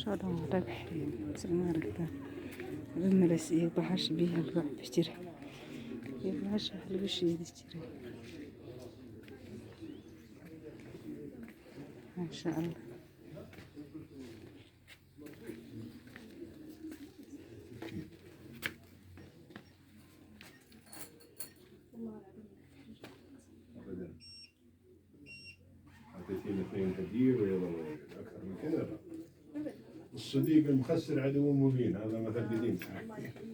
Meesha oo dhan waa dhagax, soo ma aragtaa? Malas iyo bahasha biyaha lagu cabi jiray iyo bahasha wax lagu shiidi jiray. Maasha Allah. ابدا، اعطيتينا اثنين هديه ويلا اكثر من كذا لا. الصديق المخسر عدو مبين، هذا مثل قديم. لا ما يحتاج.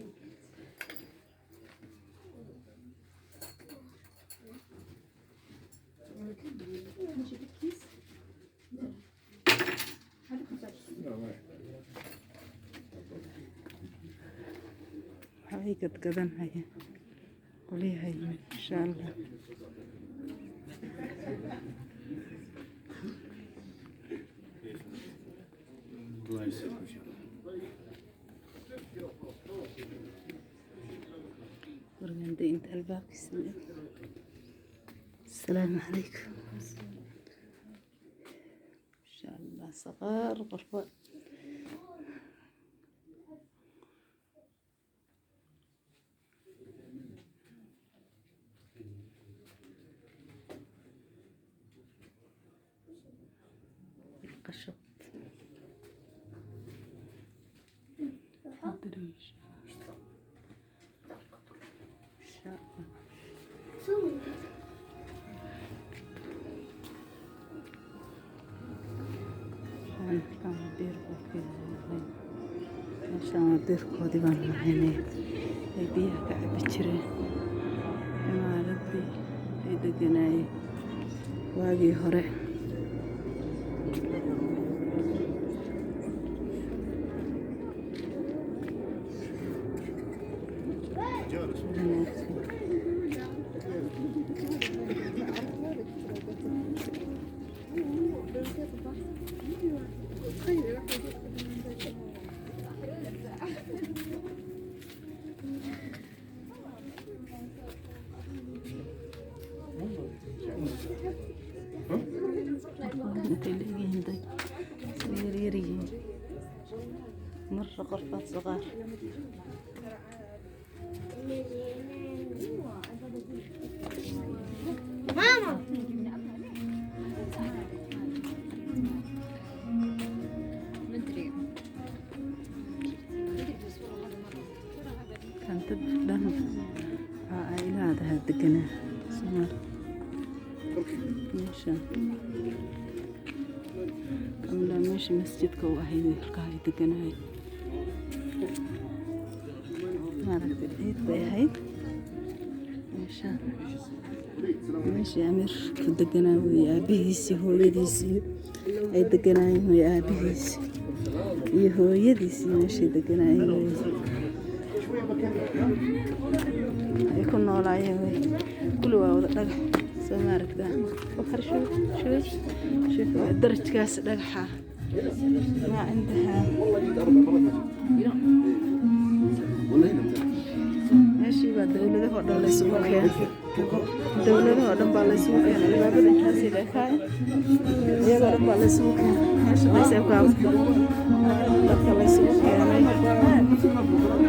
Waxbay gadgadanhaya qolyaha yimid, insha Allah. الله يسلمك ان شاء الله. Gurigan dee inta albaabkiisa la eg. Asalaamu calaykum. Insha Allah saqaar qorfa. Qashad dariish, insha Allah. Halkan waa beerkoodii. Meeshaan waa beerkoodii baan lahaynay ay biyaha ka cabi jireen, cimaaradii ay deganaayeen waagii hore. Wanaagsan. Intay leegyihiin day sida yaryar yihiin marra qorfaad saqaar. ماما. مدري مدري بس والله هذا مرة. Kan dad dhan waa caailadaha deganaa Somaal. Meeshaan kamila meesha masjidka u ahayd halkaa ay deganaayeen, maaragtay, ciid bay ahayd. Meeshaan meeshii amiirku deganaa weeye, aabihiisii hooyadiisii ay deganaayeen weeye. Aabihiisi iyo hooyadiisii meeshay deganaayeen weeye, ay ku noolaayeen wey. Kulli waa wada dhagax, soo ma aragtaa? Wakar, shuuf shuuf shuuf, waa darajkaas dhagaxa maa cindahaa. والله جيت اربع مرات ولا هنا. Meeshii baa dowladahoo dhan la isugu keenay, dowladahoo dhan baa la isugu keenay. Albaabada intaasii dheekaay, iyagoo dhan baa la isugu keenay meesha. Mayseebkaa dadka la isugu keenay.